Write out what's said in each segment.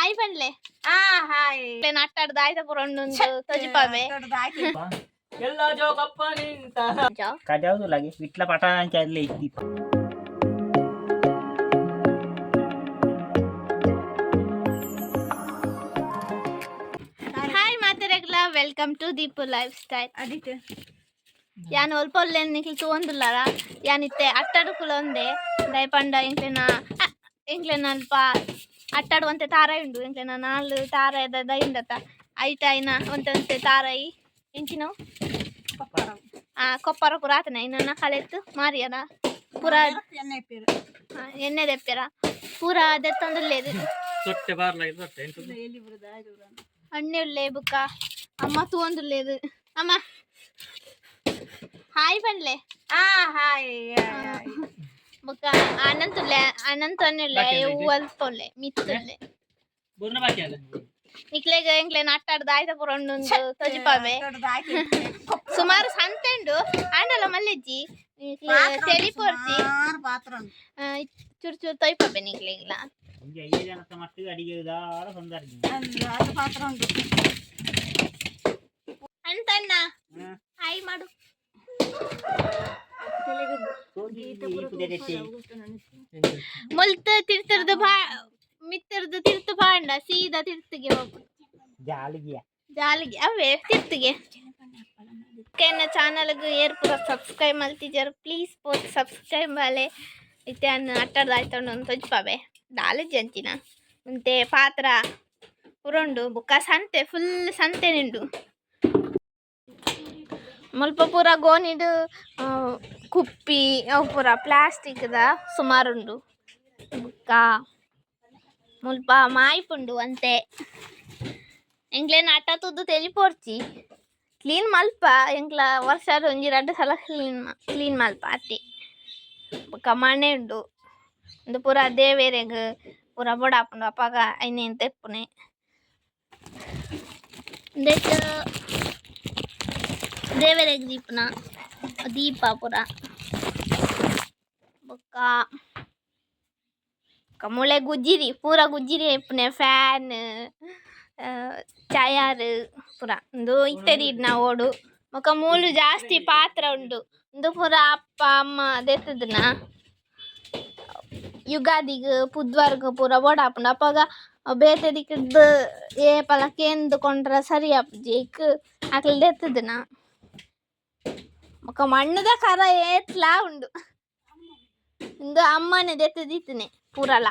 Hi ಪನ್ಲೆ. ಆ hi. ಅಟ್ಟಾಡ್ದ ಆಯ್ತ ಪೂರ ಉಂಡು ತೊಜಿಪಾವೆ. ಎಲ್ಲ ಜೋಗಪ್ಪ ನಿಂತ. ಕಜಾವುದು ಲಾಗೆ ವಿಟ್ಲ ಪಟಾಂಚ ಅಲ್ಲಿ ದೀಪ. ಹಾಯ್ ಮಾತೆರೆಗ್ಲ, Welcome to Deepu life style. ಅಡಿಟ್. ಯಾನ್ ಒಲ್ಪ ಒಲ್ಲೆನ್ ನಿಕ್ಲು ತೂವೊಂದುಲ್ಲಾರ. ಯಾನ್ ಇತ್ತೆ ಅಟ್ಟಾಡು ಕುಲೊಂದೆ. ದಯಪಂಡ ಎಂಕ್ಲೆನ ಎಂಕ್ಲೆನ ಅಲ್ಪ ಅಟ್ಟಾಡು ಒಂತೆ ತಾರಾಯಿ ಉಂಡು. ಎಂಕ್ಲೆನ ನಾಲ್ ತಾರಾಯದ ದೈಂದತ ಐಟ್ ಐನ ಒಂತೆ ಒಂತೆ ತಾರಾಯಿ ಎಂಚಿನವು ಆ ಕೊಪ್ಪರ ಪೂರ ಆತನ ಐನ ಕಲೆತ್ತು ಮಾರಿಯರ ಪೂರ. ಎಣ್ಣೆ ಇಪ್ಪೇರು. ಆ, ಎಣ್ಣೆ ದೆಪ್ಪೆರ ಪೂರ ದೆತ್ತೊಂದುಲ್ಲೇದು. ಸೊಟ್ಟೆ ಬಾರ್ಲಾಗಿ ಸೊಟ್ಟೆ ಎಂತ? ಎಲ್ಲಿ ಬರುದ ಆಯ್ತು. ಅಣ್ಣೆ ಉಲ್ಲೆ ಬುಕ್ಕ ಅಮ್ಮ ತೂವೊಂದುಲ್ಲೇದು. ಅಮ್ಮ, ಹಾಯ್ ಪನ್ಲೆ. ಆ ಹಾಯ್. ಬೊಕ್ಕ ಅನಂತುಲ್ಲೆ, ಅನಂತ ಅಣ್ಣುಲ್ಲೆ, ಅಲ್ಪೊಲ್ಲೆ ಮಿತ್ತುಲ್ಲೆ. ಬುರ್ನ ಬಾಕಿ ಅಲ್ಲ. ನಿಕ್ಲೆಗ್ ಎಂಕ್ಲೆನ ಅಟ್ಟಾಡ್ದ ಆಯ್ತ ಪೂರ ಉಂಡು ತೊಜಿಪಾವೆ. ಸುಮಾರು ಸಂತೆ ಉಂಡು, ಆಂಡಲ ಮಲ್ಲೆಜ್ಜಿ ತೆಲಿಪೊರ್ಚಿ. ಪಾತ್ರ ಉಂಟು. ಚೂರು ಚೂರು ತೊಯ್ಪಾವೆ ನಿಕ್ಲೆಗ್ಲ. ಒಂಜಿ ಐದು ಜನತ ಮಟ್ಟಿಗೆ ಅಡಿಗೆ ದಾರ ತೊಂದರೆ. ಅದು ಪಾತ್ರ ಉಂಟು. ಅಂತಣ್ಣ, ಹಾಯ್ ಮಾಡು. ಮುಲ್ತ ತಿರ್ತರ್ದು ಬಾ, ಮಿತ್ತರ್ದು ತಿರ್ತು ಪಾಂಡ ಸೀದಾ ತಿರ್ತಿಗೆ ಹೋಗು. ಜಾಲಿಗೆಯ. ಜಾಲಿಗೆ ಅವೇ ತಿರ್ತಿಗೆ. ಎನ್ನ ಚಾನಲ್ಗ್ ಏರ್ ಪೂರ ಸಬ್ಸ್ಕ್ರೈಬ್ ಮಲ್ತಿಜರ್, ಪ್ಲೀಸ್ ಪೋತ್ ಸಬ್ಸ್ಕ್ರೈಬ್ ಮಲ್ಲೆ. ಇತ್ತೆ ಅನ್ನ ಅಟ್ಟಡ್ದು ಆಯ್ತಂಡು ಒಂದು ತೊಜ್ಪಾವೆ ದಾಲಜ್ಜಿ ಅಂಚಿನ ಒಂತೆ ಪಾತ್ರ ಪುರೊಂಡು. ಬುಕ್ಕ ಸಂತೆ, ಫುಲ್ ಸಂತೆ ನಿಂಡು. ಮುಲ್ಪ ಪೂರ ಗೋಣಿಡ್ ಕುಪ್ಪಿ ಅವು ಪೂರ ಪ್ಲಾಸ್ಟಿಕ್ದ ಸುಮಾರುಂಡು. ಬುಕ್ಕ ಮುಲ್ಪ ಮಾಯ್ಪುಂಡು ಅಂತೆ. ಎಂಕ್ಲೆನ ಅಟ್ಟ ತೂದು ತೆಲಿಪೊರ್ಚಿ. ಕ್ಲೀನ್ ಮಲ್ಪ ಎಂಕ್ಲ ವರ್ಷ ಒಂಜಿ ರಡ್ಡ್ ಸಲ ಕ್ಲೀನ್ ಕ್ಲೀನ್ ಮಲ್ಪ ಅತ್ತೆ. ಬೊಕ್ಕ ಮಣೆ ಉಂಡು. ಉಂದು ಪೂರ ದೇವೆರೆಗ್ ಪೂರ ಬೋಡಾಪುಂಡು. ಅಪಗ ಐನೇನ್ ತೆಪ್ಪುನೆ. ಉಂದೆಟ್ ದೇವೆರೆಗ್ ದೀಪುನ ದೀಪ ಪೂರ. ಬೊಕ್ಕ ಬೊಕ್ಕ ಮೂಲೆ ಗುಜ್ಜಿರಿ ಪೂರ, ಗುಜ್ಜಿರಿ ಇಪ್ಪುನೆ, ಫ್ಯಾನ್, ಚೈರ್ ಪೂರ. ಉಂದು ಇತ್ತೆ ದೀಡ್ನ ಓಡು. ಬೊಕ್ಕ ಮೂಲು ಜಾಸ್ತಿ ಪಾತ್ರ ಉಂಡು. ಉಂದು ಪೂರ ಅಪ್ಪ ಅಮ್ಮ ದೆತ್ತುದಿನ. ಯುಗಾದಿಗ್ ಪುದ್ವಾರ್ಗ್ ಪೂರ ಬೋಡಾಪುಂಡು. ಅಪಗ ಬೇತೆ ದಿಕ್ಕ್‌ಡ್ದ್ ಏಪಲ ಕೇಂದ್ ಕೊಂಡ್ರೆ ಸರಿ ಆಪುಜಿ. ಐಕ್ ಅಕ್ಲ್ ದೆತ್ತುದಿನ. ಬೊಕ ಮಣ್ಣುದ ಕರ ಏತ್ಲಾ ಉಂಡು. ಉಂದು ಅಮ್ಮನೆ ದೆತ್ತ್ ದೀತಿನಿ ಪೂರಲ.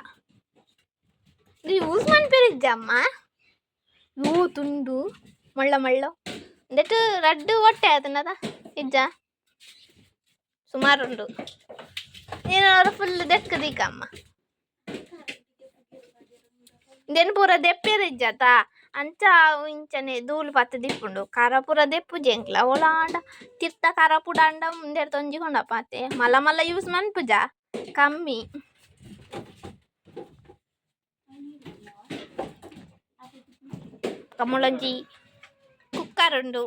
ಉಂದು ಯೂಸ್ ಮನ್ಪೆರಿಜ್ಜ ಅಮ್ಮ. ತುಂಡು ಮಳ್ಳ ಮಳ್ಳ. ಉಂದೆಟ್ ರಡ್ಡ್ ಒಟ್ಟೆ ಆತುಂಡತ ಇಜ್ಜ? ಸುಮಾರು ಉಂಡು. ಏನಾದ್ರು ಫುಲ್ ದೆಕ್ಕ್ ದೀಕ ಅಮ್ಮ. ಉಂದೆನ್ ಪೂರ ದೆಪ್ಪೆರೆ ಇಜ್ಜತ, ಅಂಚ ಅವು ಇಂಚನೆ ಧೂಳು ಪತ್ತ್ ದಿಪ್ಪುಂಡು. ಕರ ಪೂರ ದೆಪ್ಪುಜಿ ಎಂಕ್ಲ. ಓಲಾಂಡ ತಿರ್ತ ಕರ ಪುಡಾಂಡ ಉಂದೆರ್ದ್ ಒಂಜಿ ಕೊಂಡಪ ಅತೆ. ಮಲ್ಲ ಮಲ್ಲ ಯೂಸ್ ಮನ್ಪುಜ, ಕಮ್ಮಿ. ಬೊಕ ಮೂಲೊಂಜಿ ಕುಕ್ಕರ್ ಉಂಡು.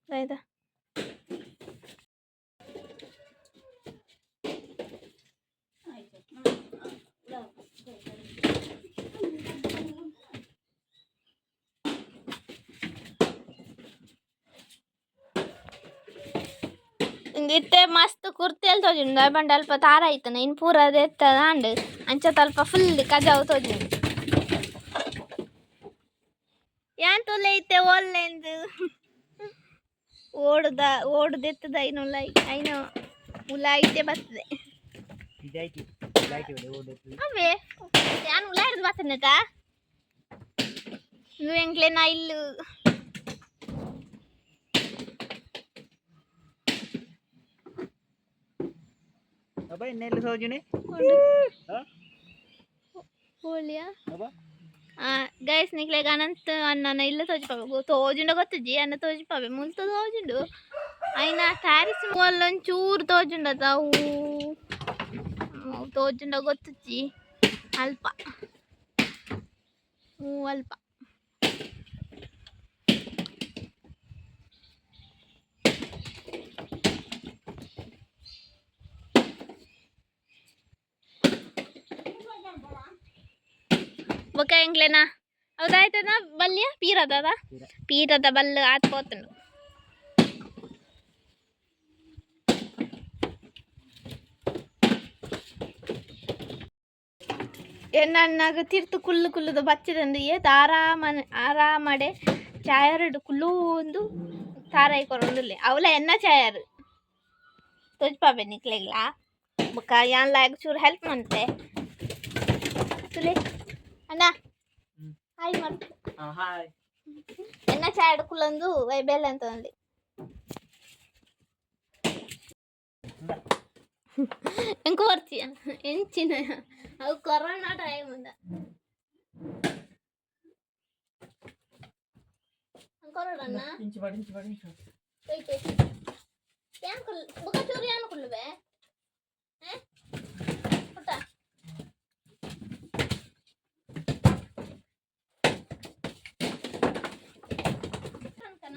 ದಾಯ್ದ? ಉಂದು ಇತ್ತೆ ಮಸ್ತ್ ಕುರ್ತೆಲ್ ತೋಜುಂಡು. ದಾಯೆ ಪಂಡ ಅಲ್ಪ ತಾರಾಯಿ ಇತ್ತುಂಡ ಇನ್ ಪೂರ ದೆತ್ತದ ಆಂಡ್. ಅಂಚ ಅಲ್ಪ ಫುಲ್ ಕಜವು ತೋಜುಂಡು. ಯಾನ್ ತೂಲೆ ಇತ್ತೆ ಓಲ್ಲೆಂದು ಓಡುದ ಓಡು ದೆತ್ತದ ಐನ ಉಲಾಯಿ ಐನ ಉಲಾಯಿತೆ ಬರ್ತದೆ. ಇದಾಯ್ತು ಇದಾಯ್ತು ಬಿಡಿ ಓಡೋದು. ಅವೇ ಯಾನ್ ಉಲಾಯಿಡ್ದು ಬರ್ತನೆತ. ಉಂದು ಎಂಕ್ಲೆನ ಇಲ್ಲು. ಅಬ್ಬಾ, ಇನ್ನೆಲ್ಲ ಸೋಜುನೆ? ಹೋಲಿಯಾ? ಅಬ್ಬಾ. ಗೈಸ್, ನಿಕ್ಲೆಗ್ ಅನಂತ ಅಣ್ಣನ ಇಲ್ಲ್ ತೋಜಿಪಾವೆ. ತೋಜುಂಡ ಗೊತ್ತುಜಿ, ಅಣ್ಣ ತೋಜಿಪಾವೆ. ಮುಲ್ತ ತೋಜುಂಡು ಐನ ಸ್ಯಾರೀಸ್. ಒಂಚೂರು ತೋಜುಂಡತ ಅವು. ಅವು ತೋಜುಂಡ ಗೊತ್ತುಜ್ಜಿ. ಅಲ್ಪ ಹ್ಞೂ ಅಲ್ಪ. ಬೊಕ ಎಂಕ್ಲೆನ ಹೌದಾಯ್ತದ ಬಲ್ಯ ಪೀರದ ಪೀರದ ಬಲ್ಲು ಆತ್ ಪೋತುಂಡು. ಎನ್ನನ್ನಾಗ ತಿರ್ತು ಕುಲ್ಲು ಕುಲ್ಲುದು ಬಚ್ಚದಂದು ಏತ್ ಆರಾಮನೆ ಆರಾಮಡೆ ಚಾಯರಡು ಕುಲ್ಲು ಒಂದು ತಾರಾಯಿ ಕೊರೊಂದುಲ್ಲೆ ಅವಲ ಎನ್ನ ಚಾಯರ್ ತೋಜ್ಪಾಬೆ ನಿಕ್ಲೆಗ್ಲಾ. ಬೊಕ್ಕ ಯಾನ್ ಲಾಯಕ್ ಚೂರು ಹೆಲ್ಪ್ ಮಂತೆ ತುಲೆ ಅಣ್ಣ. ಹಾಯ್ ಮಲ್ಪು. ಹಾಯ್. ಎನ್ನ ಚಾಯಡ್ ಕುಲ್ಲೊಂದು ಬೇಲೆ ಅಂತ ಒಂದು ಎಂಕ್ ಬರ್ತೀಯ ಎಂಚಿನ ಅವು ಕೊರೋನಾ ಟೈಮ್ ಉಂದ ಕೊರೋಡಣ್ಣ. ಇಂಚಿ ಬಾಡಿ, ಇಂಚಿ ಬಾಡಿ, ಇಂಚಿ ಬಾಡಿ. ಹೋಯ್ತೆ ಯಾನ್ ಕುಲ್ ಬುಕ್ಕ ಚೂರು ಯಾನ್ ಕುಲ್ಲುವೆ ಪುಟ್ಟ ಅನ್ಕನ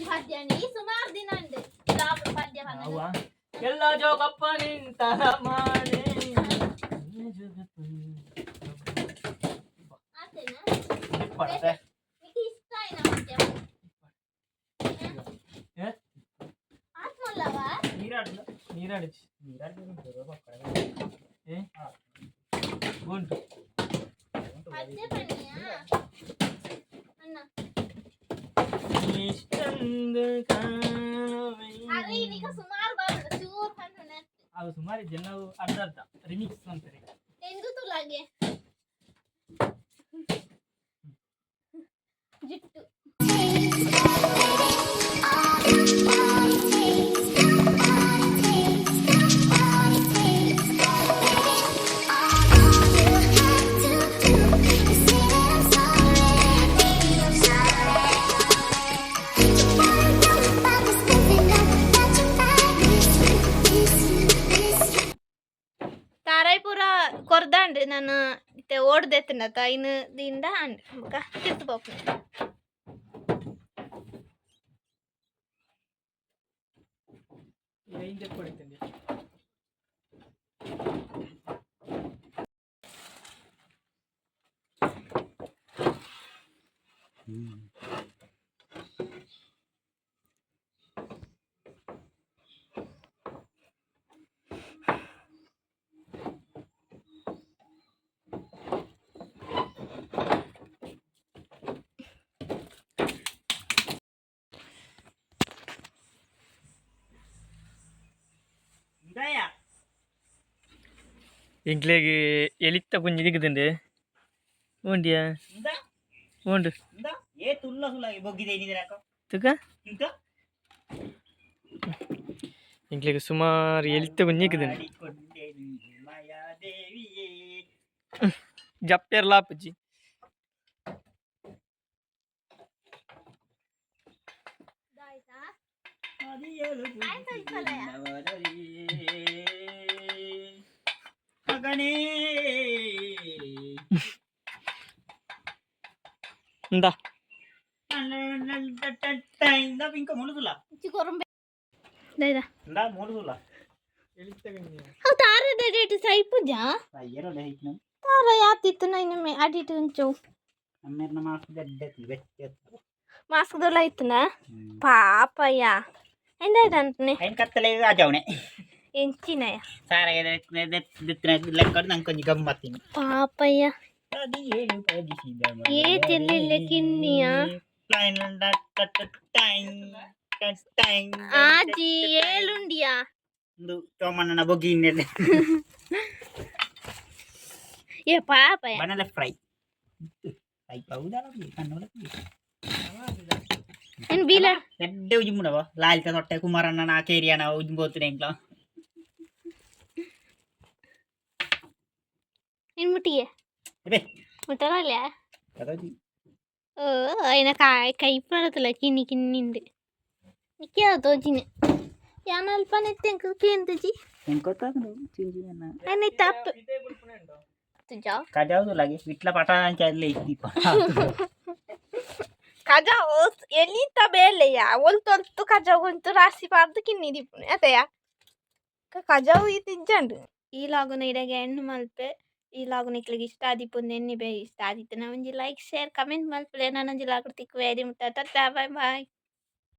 ಪದ್ಯಾನಿ ಸುಮಾರು ದಿನ ಉಂಡು ಲಾಭ ಪದ್ಯ ಪನ್ನಗ. ಅವ್ವ ಎಲ್ಲ ಜೋಗಪ್ಪ ನಿಂತ ಮಾನೆ ಎಲ್ಲ ಜೋಗಪ್ಪ ನಿಂತ ಆತೇನಾ? ಪಡತೆ. ನಿಕ್ಕೆ ಇಷ್ಟ ಆಯ್ನ ಪದ್ಯ? ಏ? ಆತ್ಮಲ್ಲವಾ? ನೀರಾಡ್ಲ. ನೀರಾಡಿಚ್. ನೀರಾಡ್ಲಿ. ಏ ಉಂಟು. ಪದ್ಯ ಪನ್ನಿಯಾ ಅಣ್ಣ? ಇಷ್ಟೊಂದು ಕಾಣುವೆ. ಅರೆ ಈಗ ಸುಮಾರು ಬರೋದು ಚೂರು ಪನ್ನುನೆ. ಅವು ಸುಮಾರು ಜನವು ಅರ್ಧ ಅರ್ಧ ರಿಮಿಕ್ಸ್ ಅಂತಾರೆ. ಎಂದು ತುಲಾಗೆ ಜಿಟ್ಟು. ತಾರಾಯಿ ಪೂರ ಕೊರ್ದಾಂಡ್ ನಾನು ಇತ್ತೆ ಓಡ್ದೆತ್ತನತ ಇನ್ನು ದಿಂದ ಅಂಡ್ ಬೊಕ ತಿರ್ತು ಪೋಪುನೆ. ಈಗ ಹಿಂದೆ ಕೊಡ್ತೇನೆ. ಇಂದಯ್ಯ. ಎಂಕ್ಲೆಗ್ ಎಲಿತ್ತ ಕುಂಜಿ ದಿಕ್ಕುದುಂಡು ಉಂಡಿಯಾ? ಇಂದ. ಉಂಡು. ಇಂದ ಏ ತುಲ್ಲ ಸುಲಾಗಿ ಬೊಗ್ಗಿದೆ ಏನಿದ್ರೆ ಯಾಕೋ. ತುಕ. ಇಂದ. ಎಂಕ್ಲೆಗ್ ಸುಮಾರು ಎಲಿತ್ತ ಕುಂಜಿ ದಿಕ್ಕುದುಂಡು. ಮಾಡಿಕೊಂಡೆ ನೀ ಮಾಯಾದೇವಿಯೇ. ಜಪ್ಪೆರ್ಲ ಆಪುಜಿ. ಆಯ್ತಾ? ಅದಿಯಲು ಆಯ್ತು, ಆಯ್ತಲ್ಲ. ಮಗನೇ. ಇಂದ. ಇಂದ ಪಿಂಕ ಮುಳುಸುಲ. ಕೊರಂಬೆ ದೈದ. ಇಂದ ಮುಳುಸುಲ. ಎಲಿತ್ತ ಕುಂಜಿ. ಅವು ತಾರದ ಡೇಟ್ ಸೈಪುಜಾ? ಅಯ್ಯರೋ ಹೈಕ್ನ. ತಾರ ಯಾತಿತ್ತು ನೈನಮೆ ಅಡಿಟ್ ಉಂಚು. ಅಮ್ಮೇರ್ನ ಮಾಸ್ಕ್ ದಡ್ಡ ಬೆಚ್ಚ. ಮಾಸ್ಕ್ ದೊಲ್ಲ ಇತ್ತುನ ಪಾಪಯ್ಯ ಎಂದಾಯ್ತು? ಐನ್ ಕತ್ತಲೆ ಆಜಾವಣೆ. ಎಂಚಿನಯ? ಸಾರ ಲೆಕ್ಕ ನಂಗೆ ಕೊಂಚ ಗಮ್ಮತ್ತಿನಿ. ಪಾಪಯ್ಯ. ಅದಿಯೇಳು ಪದಿಸಿದ. ಏ ಚೆಲ್ಲಿಲ್ಲ ಕಿನ್ನಿಯ. ಆಜಿ ಏಳುಂಡಿಯಾ? ಒಂದು ಚೋಮಣ್ಣನ ಬೊಗ್ಗಿ ಇನ್ನೆಲ್ಲ. ಏ ಪಾಪಯ್ಯ. ಬನಲ ಫ್ರೈ ಫ್ರೈ ಹೌದಲ್ಲ ಕಣ್ಣು. ಏನು ಬೀಲ. ಎಡ್ಡೆ ಉಜ್ಜುಂಬುಡವ ಲಾಲಿತ ತೊಟ್ಟೆ ಕುಮಾರಣ್ಣನ ಆ ಕೇರಿಯನ ಉಜ್ಜುಂಬೋತಿನ ಇಂಕ್ಲ. ಏನು ಮುಟ್ಟಿಗೆ? ಬೇ. ಮುಟ್ಟರಲ್ಲ. ಕದೋಜಿ. ಓ ಅಯ್ನ ಕಾಯ್ ಕೈಪಡತ್ತಲ್ಲ ಕಿನ್ನಿ ಕಿನ್ನಿಂದು ನಿಕ್ಕೆ ತೋಜಿನ ಯಾನ ಅಲ್ಪ ನೆತ್ತೆಂಕ ಕೇಂದ್ರಜಿ. ಎಂಕೊತ್ತಾದ್ರು ಚಿಂಜಿನ. ಅಯ್ನ ತಪ್ಪು ತುಜಾ. ಕಜಾವುದು ಲಾಗಿ ವಿಟ್ಲ ಪಟ ಅಲ್ಲಿ ದೀಪ. ಕಜಾವು ಎಲಿತ ಬೇಲೆಯ ಒಲ್ತೊಲ್ತು ಕಜಾವು ಉಂಟು ರಾಸಿ ಪಾರ್ದು ಕಿನ್ನಿ ದಿಪ್ಪುನೆ ಅತೆಯ ಕಜಾವು ಈ ತಿಜ್ಜಂಡು ಈ ಲಾಗುನ ಇಡಗೆ ಎಣ್ಣು ಮಲ್ಪೆ. ಈ ಲಾಗ್ ನಿಕ್ಲೆಗ್ ಇಷ್ಟ ಆದಿಪ್ಪು ಎನ್ನಿಬೆ. ಇಷ್ಟ ಆದಿತ್ತಿನ ಒಂಜಿ ಲೈಕ್ ಶೇರ್ ಕಮೆಂಟ್ ಮನ್ಪುಲೆ. ನನೊಂಜಿ ಲಾಗ್ ಡ್ ತಿಕ್ಕುವೆ ಅಡೆ ಮುಟ ಟಾಟಾ ಬೈ ಬೈ.